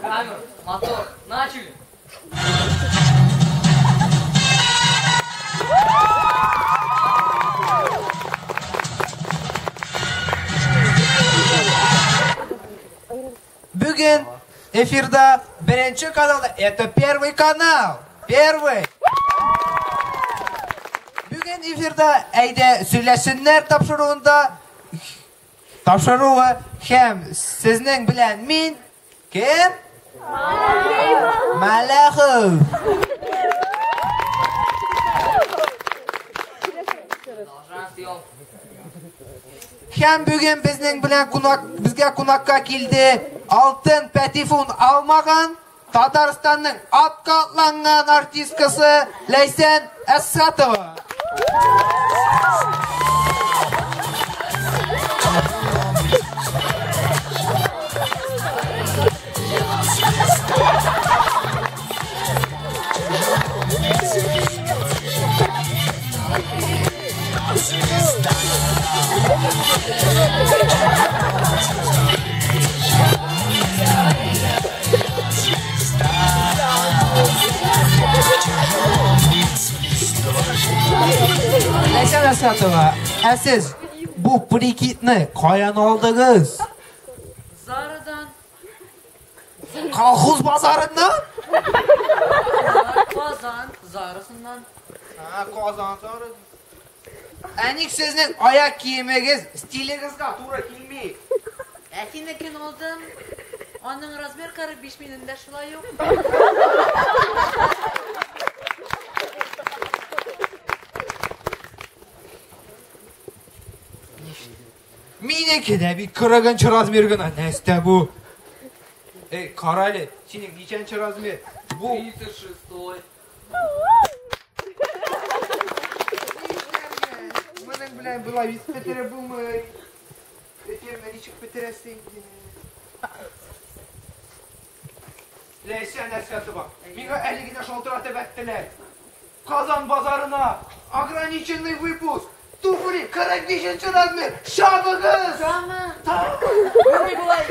Камера, мотор, начали! Бүген эфирда беренче каналда, это первый канал, первый. Бүген эфирда Әйдә сөйләсеннәр тапшыруында тапшыруы һәм сезнең белән мин кем? Малахов. Продолжаем съемку. Һәм бүген безнең белән кунак, безгә кунакка килде алтын пәтифон алмаган Татарстанның атказанган артисткасы Ләйсән Әсхатова. Ләйсән Әсхатова, ә сез бу прикидны каян алдыгыз? Зарадан. Колхоз базарыннан? Казан Зарасыннан. Ha, Казан Зары. Ә ник сезнең аяк киемегез стилегезгә туры килми? Әтинекен алдым. Аның размер 45, минем дә шулай ук. Минеке дә бит 40 размер гына. Нәрсә бу? Эй, кара әле, синең ничәнче размер? Бу 36. Моның белән болай бит бетереп булмый. Эфирны ничек бетерәсең инде? Ләйсән Әсхәтова, миңа әле генә шалтыратып әйттеләр. Казан базарына ограниченный выпуск. Туфли 45 размер. Чабыгыз! Шамы? Та- Булмый болай.